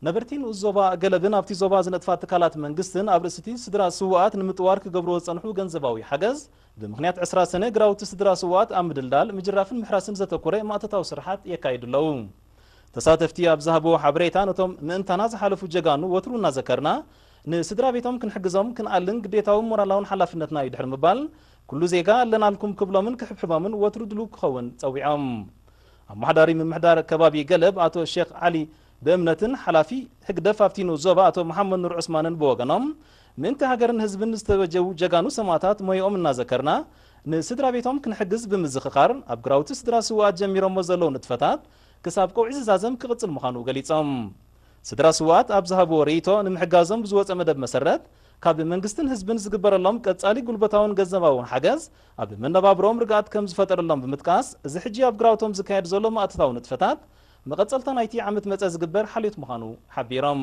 ነበርቲ ንኡስ ዞባ ገለብን ኣብቲ ዞባ ዝነጥፋ ትካላት መንግስትን ኣብ ርእሲቲ ስድራ ስውኣት ንምጥዋር ክገብርዎ ዝጸንሑ ገንዘባዊ ሓገዝ ብምኽንያት ዕስራ ሰነ ግራውቲ ስድራ ስውኣት ኣብ ምድልዳል ምጅራፍን ምሕራስን ዘተኮረ ማእቶታዊ ስርሓት የካይዱ ኣለዉ። ተሳተፍቲ ኣብ ዝሃብዎ ሓበሬታ ነቶም ምእንታና ዝሓለፉ ጀጋኑ ወትሩ እናዘከርና ንስድራ ቤቶም ክንሕግዞም ክንኣልን ግዴታውን ሞራላውን ሓላፍነትና እዩ ድሕሪ ምባል ኩሉ ዜጋ ኣለናልኩም ክብሎምን ክሕብሕቦምን ወትሩ ድሉው ክኸውን ጸዊዖም። ኣመሓዳሪ ምምሕዳር ከባቢ ገለብ ኣቶ ሼክ ዓሊ ብእምነትን ሓላፊ ህግደፍ ኣብቲ ንኡስ ዞባ ኣቶ መሓመድ ኑር ዑስማንን ብወገኖም ምእንቲ ሃገርን ህዝብን ዝተበጀዉ ጀጋኑ ሰማእታት ሞይኦም እናዘከርና ንስድራ ቤቶም ክንሕግዝ ብምዝኽኻር ኣብ ግራውቲ ስድራ ስውኣት ጀሚሮሞ ዘለዉ ንጥፈታት ክሳብ ቀውዒ ዝዛዘም ክቕጽል ምዃኑ ገሊጾም። ስድራ ስውኣት ኣብ ዝሃብዎ ርእይቶ ንምሕጋዞም ብዝወጸ መደብ መሰረት ካብ መንግስትን ህዝብን ዝግበረሎም ቀጻሊ ጉልበታውን ገንዘባውን ሓገዝ ኣብ መነባብሮም ርግኣት ከም ዝፈጠረሎም ብምጥቃስ እዚ ሕጂ ኣብ ግራውቶም ዝካየድ ዘሎ ማእቶታዊ ንጥፈታት መቐጸልታ ናይቲ ዓመት መጸ ዝግበር ሓልዮት ምዃኑ ሓቢሮም።